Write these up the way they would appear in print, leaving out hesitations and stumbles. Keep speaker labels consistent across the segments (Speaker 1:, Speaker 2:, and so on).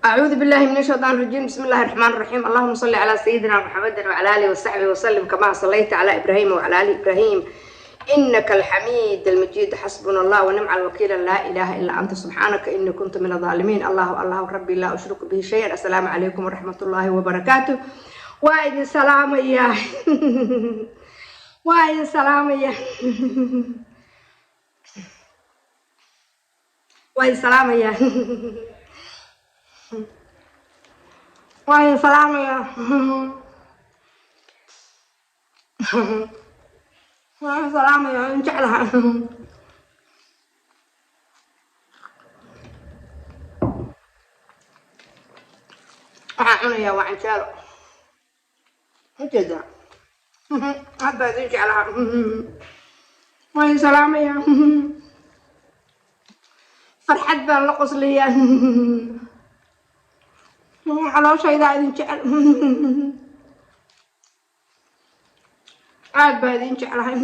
Speaker 1: أعوذ بالله من الشيطان الرجيم، بسم الله الرحمن الرحيم. اللهم صل على سيدنا محمد وعلى آله وصحبه وسلم كما صليت على إبراهيم وعلى آل إبراهيم إنك الحميد المجيد. حسبنا الله ونعم الوكيل، لا إله إلا أنت سبحانك إني كنت من الظالمين. الله الله ربي لا أشرك به شيئا. السلام عليكم ورحمة الله وبركاته. وإذن سلام يا وإذن سلام يا وإذن سلام يا وإذن سلام يا وإذن سلام يا إن jeclaha. Waxaan cunayaa waa canjeelo, ujeedaa hadda idin jeclaha. Waan idin salaamayaa, farxad baan la qoslayaa, calooshaydaa idin jecel, aad baa idin jeclahay.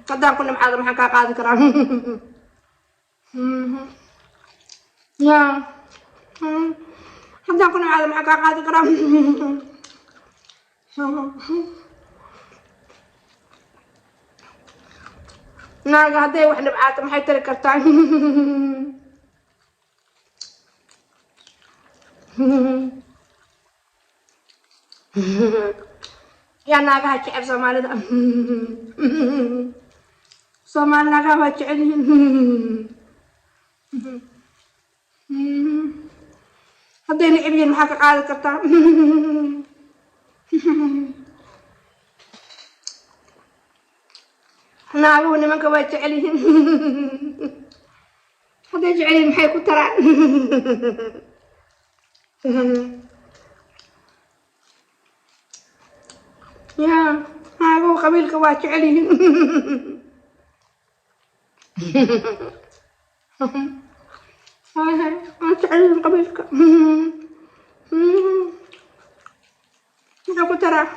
Speaker 1: Haddaan ku nimcaada maxaan kaa qaadi karaa? Ya, haddaan ku nimcaada maxaan kaa qaadi karaa? Naaga hadday wax dhibcaato maxay tari kartaa? Yaa naagaha jecel? Soomaalida, Soomaali naagaha waa jecel yihiin. Hadday necib yihiin maxaa ka qaadi kartaa? Naaguhu nimanka waa jecel yihiin. Hadday jecel yihiin maxay ku taraan? Ya, naaguhu qabiilka waa jecel yihiin. Waa jecel yihiin qabiilka, muxuu ku taraa?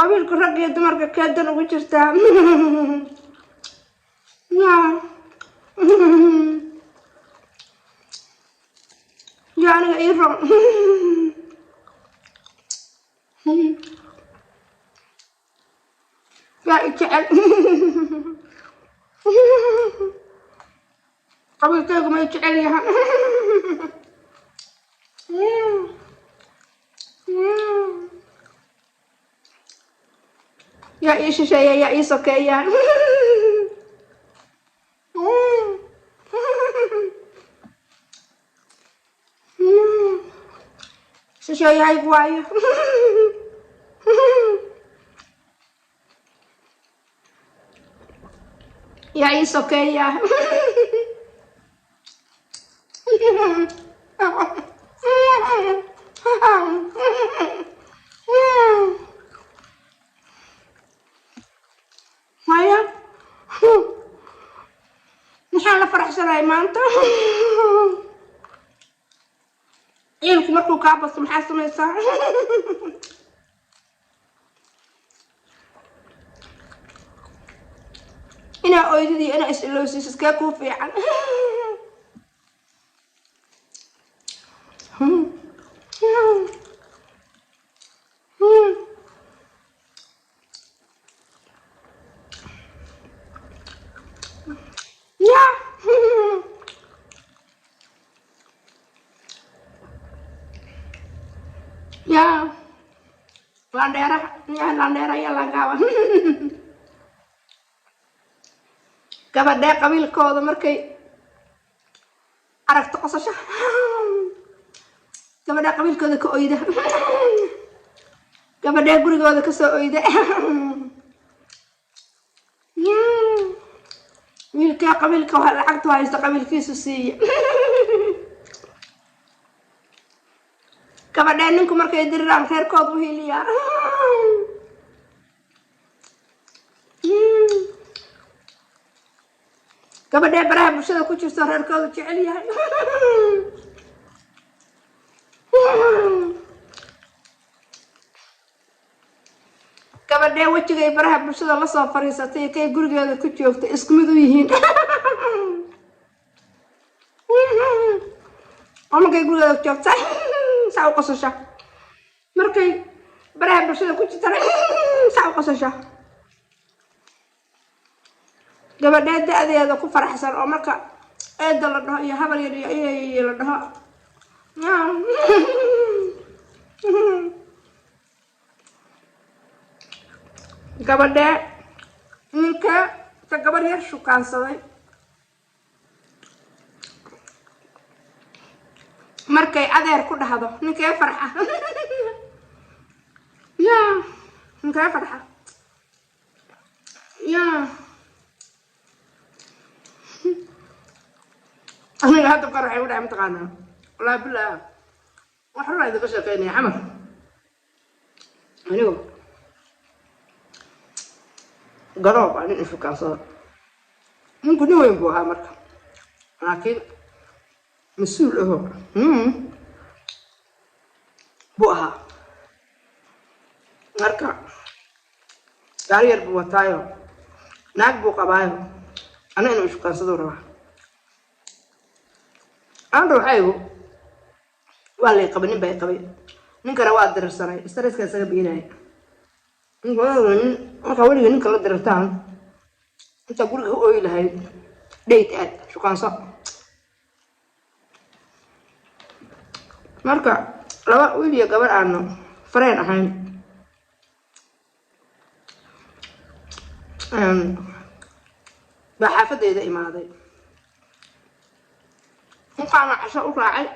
Speaker 1: Qabiilku rag iyo dumarka keedan ugu jirtaa? Ya ya, aniga ii ron yaa i jecel? Qabiilkaygu ma i jecel yaha? Yaa ii shisheeya? Yaa ii sokeeya? Shisheeyahaygu waayo. Yaa ii sokeeya? Haya, maxaan la faraxsanahay maanta? Ciilku markuu kaa basto maxaa samaysaa? Inaa oydid iyo inaa is ilowsiiso iskee kuu fiican? Ya ya, landheeraha ya, landheera ya, langaaba gabadhee qabiilkooda markay aragto qosasho? Gabadhee qabiilkooda ka oyda? Gabadhee gurigooda kasoo oyda? Wiilkaa qabiilka lacagtu haysta qabiilkiisu siiya. Gabadhee ninku markay diriraan reerkooda u hiiliyaa? Gabadhee baraha bulshada ku jirto reerkoodu jecel yahay? Gabadhee wejigay baraha bulshada lasoo fariisatay kay gurigeeda ku joogta isku mid u yihiin? Oo markay gurigeeda ku joogta saa u qosasha, markay baraha bulshada ku jirtana saa u qosasha? Gabadhee da-deeda ku faraxsan oo marka eeda la dhaho iyo habal yar iyo iyo la dhaho? Gabadhee ninka ka gabar yar shukaansaday markay adeer ku dhahdo ninkee farxa? Ya, ninkee farxa? Ya, aniga hadda qar waxay u dhahay, mataqaanaa, wallaahi bilah, wax run idinka sheekeynaya. Xamar anigo garoob aa nin ishukaansada. Ninku nin weyn buu ahaa marka, laakiin mas-uul aho buu ahaa. Marka gaari yar buu wataayo, naag buu qabaayo, ana inuu ishukaansado rabaa. Aan ruuxaygu waa lay qabay, nin baa i qabay, ninkana waa dirirsanay, stresska isaga biinaya. Markaa weliga ninka la dirirtaan, intaa guriga ka ooyi lahayd, date aad shukaanso. Marka laba wiil iyo gabar aanu fareen ahayn baa xaafadeyda imaaday. Ninkaana casho u raacay.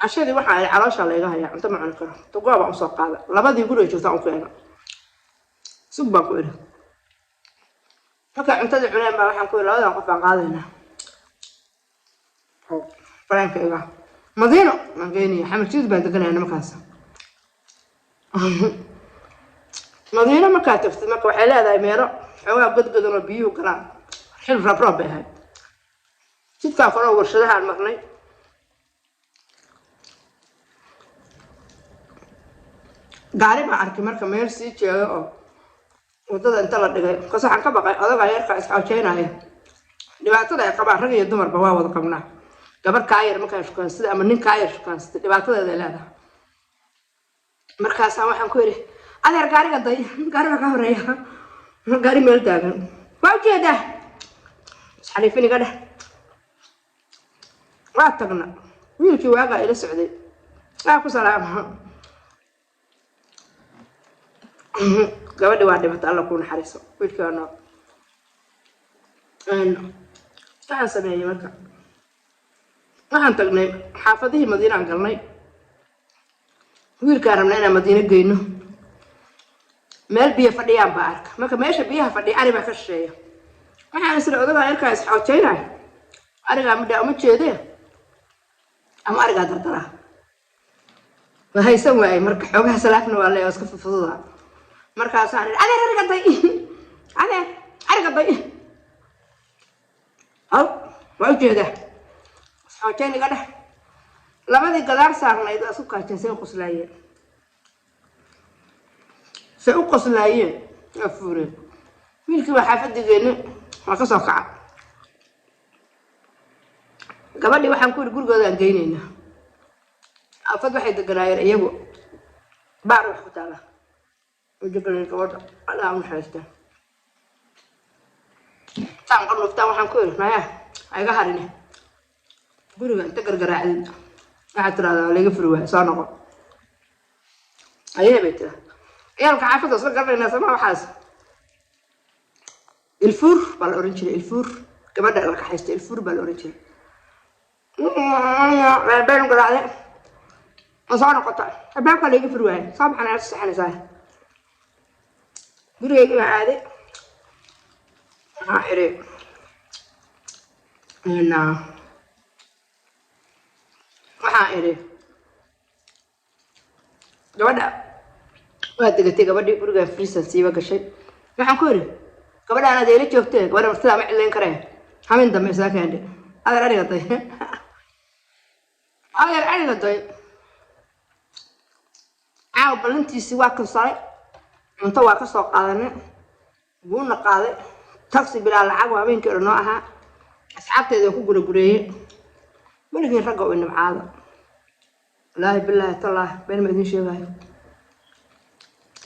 Speaker 1: Cashadii waxaa ihi, caloosha layga hayaa, cunto ma cuni karo. Tugoo baan usoo qaada, labadii guriga joogtaan u keena, sug baan ku idhi. Markay cuntadii cuneen baa waxaan ku idhi, labadan qof baan qaadaynaa oo fareenkayga Madiino baan geynaya. Xamarjiid baan deganaya nimankaas. Madiino markaa tagtid, marka waxay leedahay meelo xoogaa godgodan oo biyuhu galaan. Xil roob bay ahayd. Jidkaa kale oo warshadahaan marnay, gaari baan arkay marka meel sii jeedo oo waddada inta la dhigay. Kas waxaan ka baqay odagaa yarkaa isxoojeynaya. Dhibaatada ay qabaan rag iyo dumarba waa wada qabnaa. Gabar kaa yar markaa shukaansada ama nin kaa yar shukaansada, dhibaatadeeda ay leedahay. Markaasaa waxaan ku yidhi, adeer, gaariga day, gaari baa ka horeeya, gaari meel taagan waa ujeedaa, isxariifin iga dheh. Waa tagna. Wiilkii waagaa ila socday waa ku salaama. Gabadhi waa dhimatay, Alla kuu naxariiso, wiilkii waa nool. Waxaan sameeyey marka, waxaan tagnay xaafadihii Madiinaan galnay. Wiilkaan rabnaa inaan Madiino geyno. Meel biyo fadhiyaan baa arka. Marka meesha biyaha fadhiya ari baa ka shisheeya. Waxaan isla odagaa yarkaa isxoojeynaya, arigaa midhaa uma jeedee ama arigaa dardaraa waa haysan waayey. Marka xoogaha salaafna waa leeya, iska fududa. Markaasaan idhi, adeer, ariga day, adeer, ariga day, haw waa ujeedaa, isxoojeyn iga dheh. Labadii gadaar saarnayd waa isku kaajeen, say u qoslaayeen, say u qoslaayeen, waa fuureen. Wiilkii baa xaafadigeeni waa ka soo kaca. Gabadhii waxaan ku yidhi, gurigoodaan geynaynaa. Afad waxay deganaayeen iyagu, baar wax ku taala way deganayeen. Gabadha Allah u naxariista. Taan qarnuftaan waxaan ku yidhi, maya, ha iga harine, guriga inta gargaraacdid waxaad tirahdaa laga furi waay, soo noqo. Ayee bay tira. Ciyaalka xaafadda isla garanaynaa sama waxaas ilfuur baa la oran jiray. Ilfuur, gabadha la kaxaysta ilfuur baa la oran jiray. Been garaacde ma soo noqota, albaabka layga furi waaye, soo baxan aad saxanaysaa. Gurigayga baa aaday. Waxaa iri, waxaan iri Gabadha waa degatay. Gabadhii gurigaa friisan siiba gashay. Waxaan ku iri, gabadhaan adeela joogtee, gabadha martidaa ma cilayn karee. Hamin dambe isaa keendhe. Adeer, ariga day, adeer, ariga day. Caawa ballantiisii waa kansalay. Cunto waa ka soo qaadanay, wuuna qaaday taxi bilaa lacag. Waa habeenkii dhan noo ahaa. Asxaabteeda waa ku guragureeyey. Weligiin ragga u nibcaada. Wallaahi, bilaahi, tallaahi, been ma idin sheegaayo.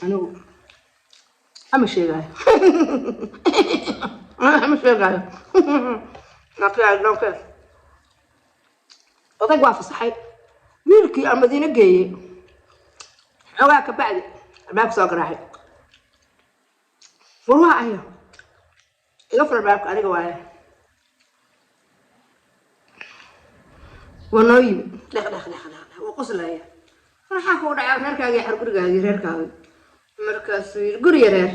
Speaker 1: Anigu ama sheegaayo, ama sheegaayo. Laakiin I don't care. Odayg waa fasaxay wiilkii aan Madiino geeyey. Xoogaa ka bacdi albaabka soo garaacay. War, waa ayo? Iga fur albaabka, aniga waaye. Waa noo yimi. Dheq dheq dheq dheq dheq, wuu qoslaya. Maxaa kugu dhacay? Reerkaagii xar gurigaagii reerkaagii. Markaasuu yidhi, guriga reer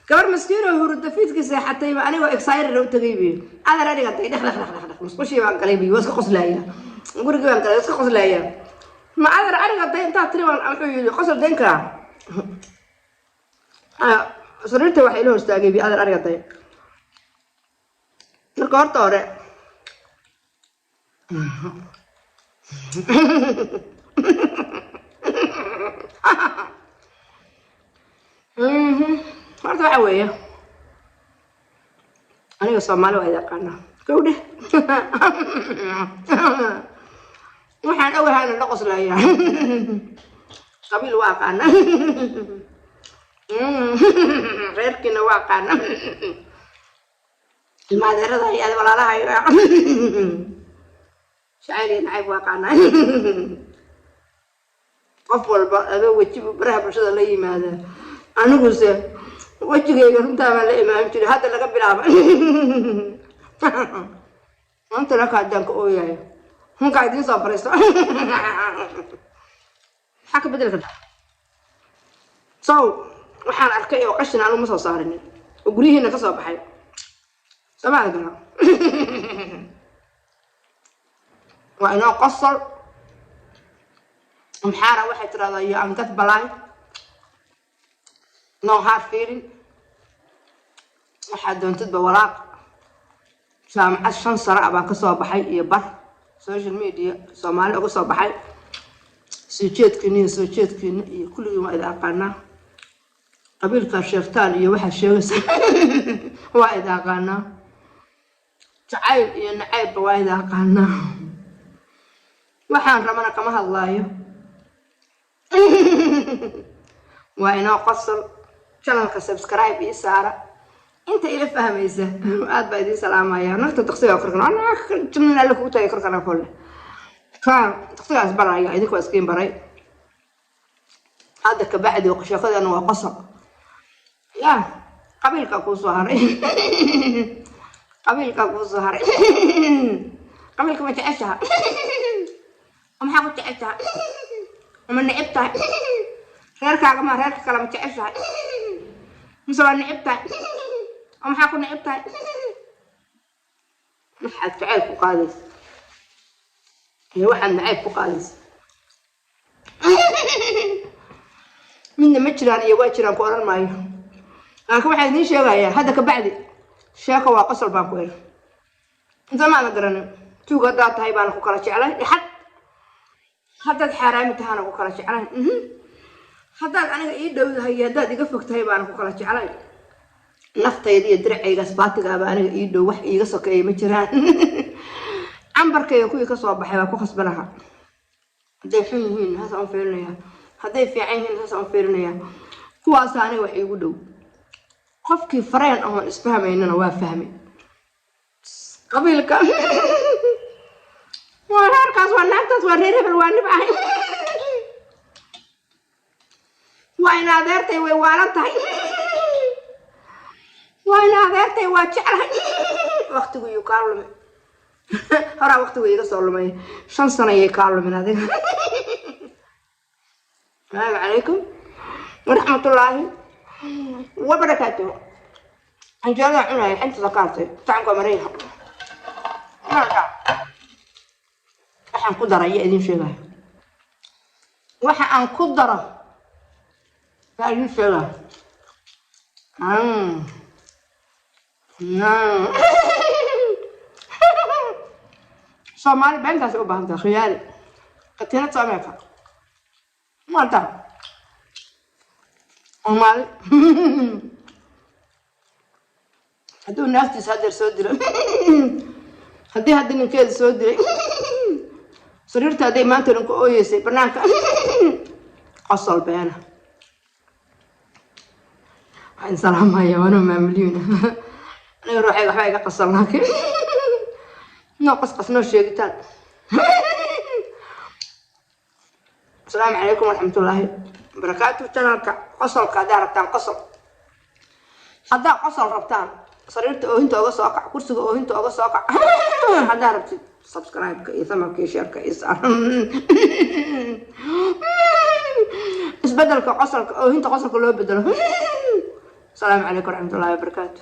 Speaker 1: gabar maskiin oo hurda fiidkii seexatayba anigoo excited u tagay bi. Adeer, aniga day. Dheq dheq dheq dheq dheq, musqushii baan galay bi. Waa iska qoslaya. Gurigii baan galay, waa iska qoslaya. Ma adeer, aniga day intaa tiri baan. Wuxuu yidhi, qosol dayn karaa? Sariirta waxay ila horstaagay bi, adeer, aniga day. Marka horta hore horta waxa weeye, aniga Soomaali waa yaqaanaa gawdhe. Waxaan ogahay inaan la qoslaya. Qabiil waa aqaana, reerkiina waa aqaana, ilma adeerada iyo walaalaha, jacayl iyo nacayb waa aqaana. Qof walba adoo weji baraha bulshada la yimaada, aniguse wejigayga runtaa baan la imaan jiray. Hadda laga bilaabo maanta laka haddaan ka ooyayo, hunkaa idiin soo fariisto, maxaa ka bedeli karta? So waxaan arkay oo qashin anigu ma soo saarinin oo guryihiina ka soo baxay. Soo ma gara? Waa inoo qosol. Amxaara waxay tirahdaa iyo angad balaay, no hard feeling. Waxaa doontidba walaaq. Jaamacad 5 sano ah baan kasoo baxay iyo bar social media Soomaali uga soo baxay. Soo jeedkiina iyo soo jeedkiina iyo kulligiin waa idin aqaanaa. Qabiilkaa sheegtaan iyo waxaa sheegaysa waa idin aqaanaa. Jacayl iyo nacaybba waa idin aqaanaa. Waxaan rabana kama hadlaayo. Waa inoo qosol. Channelka subscribe ii saara. Inta ila fahmaysa aad baa idiin salaamaya. Nafta daqsiga korkan jannan alle kugu tagay korkana kolle ka daqsigaas baraya. Idinka waa iskiin baray. Hadda kabacdi sheekadana waa qosol. Ya qabiilkaa kuu soo haray, qabiilkaa kuu soo haray. Qabiilka ma jeceshaha? Maxaa ku jeceshaha? Ma necib tahay reerkaaga? Ma reerka kale ma jeceshahay mise waa necib tahay? Oo maxaa ku necib tahay? Waxaad jacayl ku qaadaysa iyo waxaad nacayb ku qaadaysa midna ma jiraan iyo waa jiraan ku odhan maayo. Laakiin waxaan idiin sheegayaa, hadda ka bacdi sheeko waa qosol baan ku iri. Inta maana garanin, tuug haddaad tahay baana ku kala jeclay, dhixad haddaad xaaraami tahana ku kala jeclay, haddaad aniga ii dhowdahay iyo haddaad iga fog tahay baana ku kala jeclay. Naftayda iyo diracaygaas baatigaaba aniga ii dhow, wax iiga sokeeya ma jiraan. Cambarkayga kuwii kasoo baxay waa ku khasbanaha. Hadday xun yihiin saasaan u fiirinaya, hadday fiican yihiin saasaan u fiirinaya. Kuwaasa aniga wax iigu dhow. Qofkii fareen ahoon isfahmaynana waa fahmay. Qabiilka waa reerkaas, waa naagtaas, waa reer hebel, waa nibcahay, waa in adeertay, way waalan tahay, waa in adeertay, waa jeclahay. Waqtigu yuu kaa lumay. Horaa waqtigu iga soo lumay. 5 sano ayay kaa lumin adiga. Asalaamu calaykum waraxmatullaahi wabarakaatuhu. Canjeerada cunaya xinta sakaartay sacanka marayha. Waxaan ku daray ayaa idiin sheegaya. Waxa aan ku daro. Taa idin sheegaa. Soomaali beentaas u baahan tahay, khiyaali katiinad soomeeka maanta Soomaali. Hadduu naaftiisa hadeer soo dilo, haddii hadda ninkeeda soo dilay, sariirta hadday maanta dhan ku ooyeysay banaanka, qosol beena. Waxaan salaamaya waana maamulyuuna. Aniga ruuxayga waxba iga qasal, laakiin noo qasqas, noo sheegitaan. Asalaamu calaykum waraxmatullaahi barakaatu. Channelka qosolka haddaa rabtaan, qosol haddaa qosol rabtaan, sariirta oohinta oga soo kac, kursiga oohinta oga soo kac haddaa rabtid, subscribe-ka iyo thumbka iyo shareka iyo saar. Isbedelka qosolka, oohinta qosolka loo bedelo. Asalaamu calaykum waraxmatullaahi wabarakaatu.